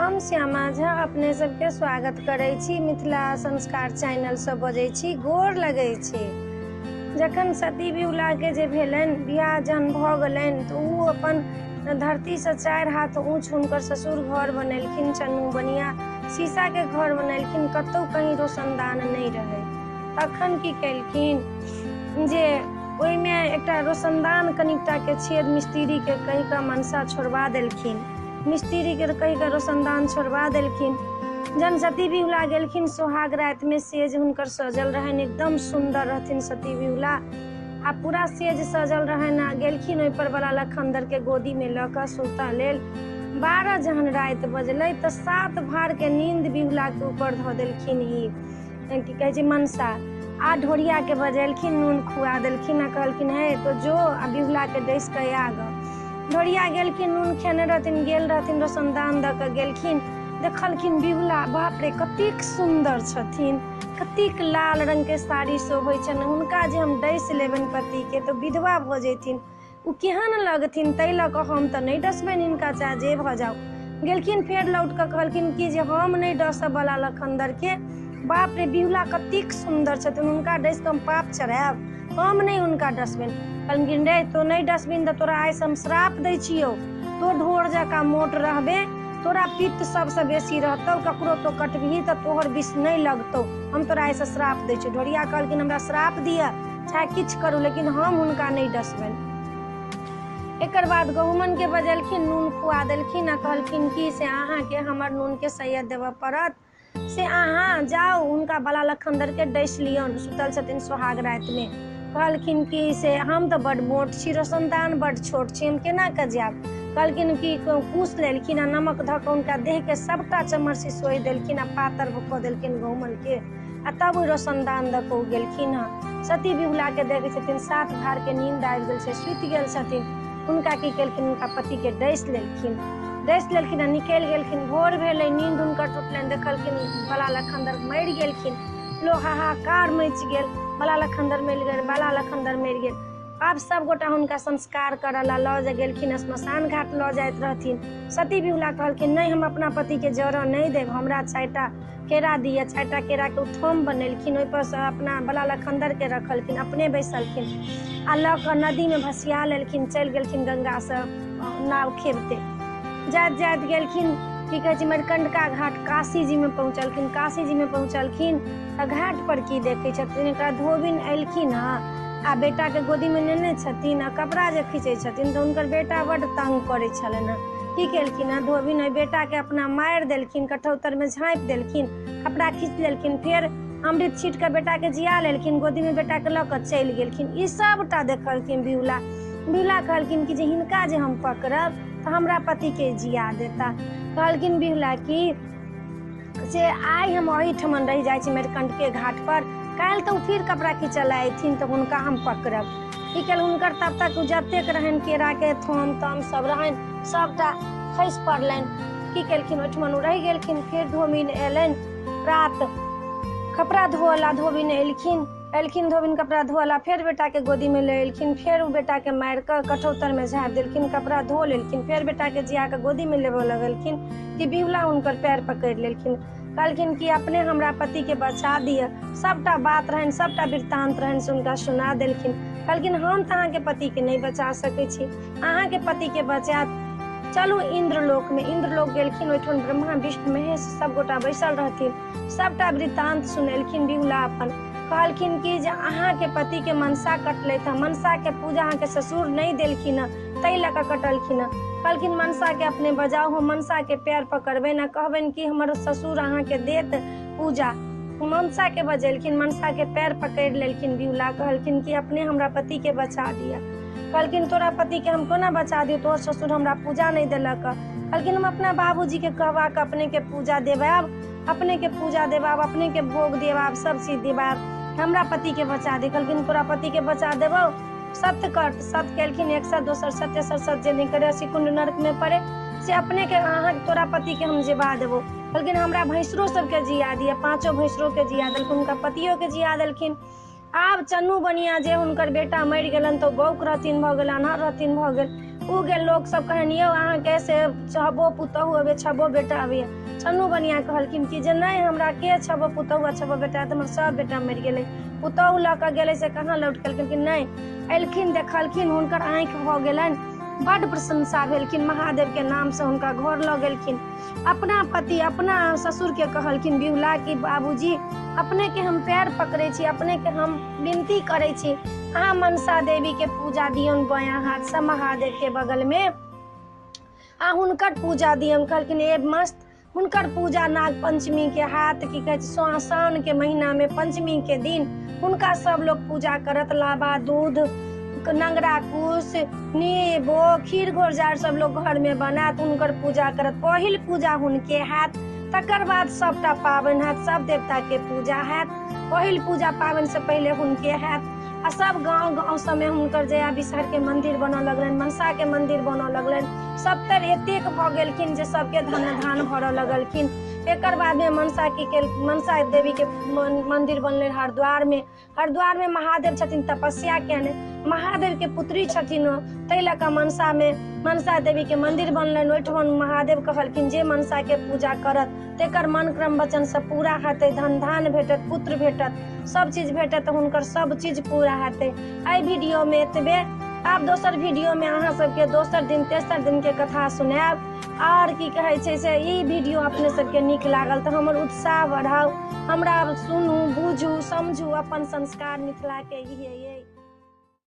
हम श्यामा झा अपने सबके स्वागत करै छी। मिथिला संस्कार चैनलसँ बजै छी, गोर लगै छी। जखन सती बिहुलाके जे भेलनि बियाह जहन भऽ गेलनि तऽ ओ अपन धरतीसँ 4 हाथ ऊँच हुनकर ससुर घर बनेलखिन। चन्नू बनिया शीशाके घर बनेलखिन, कतहु कहीं रोशनदान नहि रहै। तखन की केलखिन जे ओहिमे एकटा रोशनदान कनिकटाके छेद मिस्त्रीके कहि कऽ मनसा छोड़वा देलखिन। मिस्त्रीके कहि कऽ रोशनदान छोड़वा देलखिन। जहन सती बिहुला गेलखिन सोहाग रातिमे सेज हुनकर सजल रहनि, एकदम सुन्दर रहथिन सती बिहुला आ पूरा सेज सजल रहनि। आ गेलखिन ओहिपर बला लखनदरके गोदीमे लऽ कऽ सुतऽ लेल। 12 जहन राति बजलै तऽ 7 भारके नींद बिहुलाके ऊपर धऽ देलखिन। ई की कहै छै मनसा आ ढोरियाके बजेलखिन, नून खुआ देलखिन आ कहलखिन हे तो जो आ बिहुलाके डसि कऽ आ गऽ। ढोरिया गेलखिन, नून खेने रहथिन, गेल रहथिन रोशनदान दऽ कऽ गेलखिन। देखलखिन बिहुला, बाप रे कतेक सुन्दर छथिन, कतेक लाल रंगके साड़ी शोभै छनि, हुनका जे हम डसि लेबनि पतिके तऽ विधवा भऽ जैथिन, ओ केहन लगथिन, ताहि लऽ कऽ हम तऽ नहि डसबनि हिनका, चाहे जे भऽ जाउ। गेलखिन फेर लौट कऽ कहलखिन कि जे हम नहि डसब बला लखनदरके, बाप रे बिहुला कतेक सुन्दर छथिन, हुनका डसि कऽ हम पाप चढ़ायब, हम नहि हुनका डसबनि। कहलखिन रे तो नहि डसबिन तऽ तोरा आइसँ हम श्राप दै छियौ, तो ढोर जकाँ मोट रहबे, तोरा पित्त सबसँ बेसी रहतौ, ककरो तो कटबिही तऽ तोहर विष नहि लगतौ, हम तोरा आइसँ श्राप दै छियौ। ढोरिया कहलखिन हमरा श्राप दिअ चाहे किछु करू, लेकिन हम हुनका नहि डसबनि। एकर बाद गहुमनके बजेलखिन, नून खुआ देलखिन आ कहलखिन कि से अहाँके हमर नूनके सैयद देबऽ पड़त, से अहाँ जाउ हुनका बला लखनदरके डसि लियौन, सुतल छथिन सोहाग रातिमे। कहलखिन कि से हम तऽ बड्ड मोट छी, रोशनदान बड्ड छोट छी, हम केना कऽ जायब। कहलखिन कि कूस लेलखिन आ नमक धऽ कऽ हुनका देहके सबटा चमरसी सोहि देलखिन आ पातर कऽ देलखिन गहुमनके, आ तब ओहि रोशनदान दऽ कऽ ओ गेलखिन हँ। सती बिहुलाके देखै छथिन 7 भारके नींद आबि गेल छै, सुति गेल छथिन। हुनका की केलखिन, हुनका पतिके डसि लेलखिन, डसि लेलखिन आ निकलि गेलखिन। भोर भेलै, नींद हुनकर टूटलनि, देखलखिन बला लखनदर मरि गेलखिन। लोक हाहाकार मचि गेल, बला लखनदर मरि गेल, बला लखनदर मरि गेल। आब सब गोटा हुनका संस्कार करऽ ला लऽ गेलखिन, श्मशान घाट लऽ जाइत रहथिन। सती बिहुला कहलखिन नहि, हम अपना पतिके जरऽ नहि देब, हमरा 4टा केरा दिअ। 4टा केराके ओ थोम बनेलखिन, ओहिपर सँ अपना बला लखनदरके रखलखिन, अपने बैसलखिन आ लऽ कऽ नदीमे भसिया लेलखिन। चलि गेलखिन गंगासँ नाव खेबते जाइत जाइत गेलखिन की कहै छै मरिकंडका घाट, काशी जीमे पहुँचलखिन। काशी जीमे पहुँचलखिन तऽ घाट पर की देखै छथिन, एकटा धोबिन एलखिन हँ आ बेटाके गोदीमे नेने छथिन आ कपड़ा जे खींचै छथिन तऽ हुनकर बेटा बड्ड तंग करै छलनि हँ। की केलखिन हँ धोबिन ओहि बेटाके अपना मारि देलखिन, कठौतरमे झाँपि देलखिन, कपड़ा खींच लेलखिन, फेर अमृत छीट कऽ बेटाके जिया लेलखिन, गोदीमे बेटाके लऽ कऽ चलि गेलखिन। ई सबटा देखलखिन बिहुला। बिहुला कहलखिन कि जे हिनका जे हम पकड़ब तऽ हमरा पतिके जिया देता। कहलखिन बिहुला कि से आइ हम एहिठमन रहि जाइ छी मरिकंडके घाट पर, काल्हि तऽ ओ फिर कपड़ा खींचऽ लए अयथिन तऽ हुनका हम पकड़ब। की केल हुनकर तब तक जतेक रहनि केराके थोम तोम सब रहनि सबटा खसि पड़लनि। की केलखिन ओहिठमन ओ रहि गेलखिन। फेर धोबिन एलनि रात कपड़ा धोअ ला, धोबिन एलखिन, एलखिन धोबिन कपड़ा धोअ ला, फेर बेटाके गोदीमे लऽ एलखिन, फेर ओ बेटाके मारि कऽ कठौतरमे झाँपि देलखिन, कपड़ा धो लेलखिन, फेर बेटाके जिया कऽ गोदीमे लेबऽ लगलखिन कि बिहुला हुनकर पैर पकड़ि लेलखिन। कहलखिन कि अपने हमरा पतिके बचा दिअ। सबटा बात रहनि, सबटा वृत्तांत रहनि से हुनका सुना देलखिन। कहलखिन हम तऽ अहाँके पतिके नहि बचा सकै छी, अहाँके पतिके बचायत, चलू इन्द्रलोकमे। इन्द्रलोक गेलखिन, ओहिठाम ब्रह्मा विष्णु महेश सब गोटा बैसल रहथिन, सबटा वृत्तांत सुनेलखिन बिहुला अपन। कहलखिन कि जे अहाँके पतिके मनसा कटलथि हँ, मनसाके पूजा अहाँके ससुर नहि देलखिन हँ ताहि लऽ कऽ कटलखिन हँ। कहलखिन मनसाके अपने बजाउ, हम मनसाके पैर पकड़बनि आ कहबनि कि हमर ससुर अहाँके देत पूजा। मनसाके बजेलखिन, मनसाके पैर पकड़ि लेलखिन बिहुला। कहलखिन कि अपने हमरा पतिके बचा दिअ। कहलखिन तोरा पतिके हम कोना बचा दियौ, तोहर ससुर हमरा पूजा नहि देलक। कहलखिन हम अपना बाबूजीके कहबा कऽ अपनेके पूजा देबायब, अपनेके पूजा देबाब, अपनेके भोग देबाब, सब चीज देबाब, हमरा पतिके बचा दे। कहलखिन तोरा पतिके बचा देबौ, सत्य कर। सत्य केलखिन, एक सत्य दोसर सत्य तेसर सत्य जे नहि करे 80 कुंड नरकमे पड़े, से अपनेके अहाँ तोरा पतिके हम जिबा देबौ। कहलखिन हमरा भैंसरो सबके जिया दिअ। 5 भैंसरोके जिया देलखिन, हुनका पतियोके जिया देलखिन। आब चन्नू बनिया जे हुनकर बेटा मरि गेलनि तऽ बौक रहथिन भऽ गेल, अनहर रहथिन भऽ गेल। ओ गेल, लोक सब कहनि यौ अहाँके से छबो पुतहु अबैए, छबो बेटा अबैए। छन्नू बनिया कहलखिन कि जे नहि, हमरा के छबो पुतहु आ छबो बेटा, तऽ हमर सब बेटा मरि गेलै। पुतहु लऽ कऽ गेलै से कहाँ लौट कऽ एलखिन? नहि एलखिन, देखलखिन हुनकर आँखि भऽ गेलनि, बड्ड प्रशंसा भेलखिन, महादेवके नामसँ हुनका घर लऽ गेलखिन। अपना पति अपना ससुरके कहलखिन बिहुला कि बाबूजी अपनेके हम पैर पकड़ै छी, अपनेके हम विनती करै छी, अहाँ मनसा देवीके पूजा दियौन बायाँ हाथसँ महादेवके बगलमे, आ हुनकर पूजा दियौन। कहलखिन ए मस्त, हुनकर पूजा नाग पंचमी के हाथ की कहै छै, साउन के महीना में पंचमी के दिन हुनका सब लोग पूजा करत, लाबा दूध नंगरा कुश नेबो खीर घोरजार सब लोग घर में बनात, हुनकर पूजा करत। पहिल पूजा हुनके हैत, तकर बाद सबटा पाबनि हैत, सब देवता के पूजा हैत। पहिल पूजा पाबनि से पहिले हुनके हैत। आ सब गाँव गाँव सबमे हुनकर जया बिसहर के मंदिर बनऽ लगलनि, मनसा के मंदिर बनऽ लगलनि। सबतर एतेक भऽ गेलखिन जे सबके धन धान भरऽ लगलखिन। एकर बादमे मनसा की केल, मनसा देवी के मंदिर बनलै हरिद्वार में। हरिद्वार में महादेव छथिन तपस्या केने, महादेव के पुत्री छथिन ओ, ताहि लऽ कऽ मनसा में मनसा देवी के मंदिर बनलनि। ओहिठाम महादेव कहलखिन जे मनसा के पूजा करत तेकर मन क्रम वचन सब पूरा हेतै, धन धान भेटत, पुत्र भेटत, सब चीज भेटत, हुनकर सब चीज पूरा हेतै। एहि वीडियो में एतबे। आब दोसर वीडियो में अहाँ सबके दोसर दिन तेसर दिन के कथा सुनायब। आर की कहै छै से ई वीडियो अपने सबके नीक लागल तऽ हमर उत्साह बढ़ाउ, हमरा सुनू बुझू समझू, अपन संस्कार मिथिला के इहे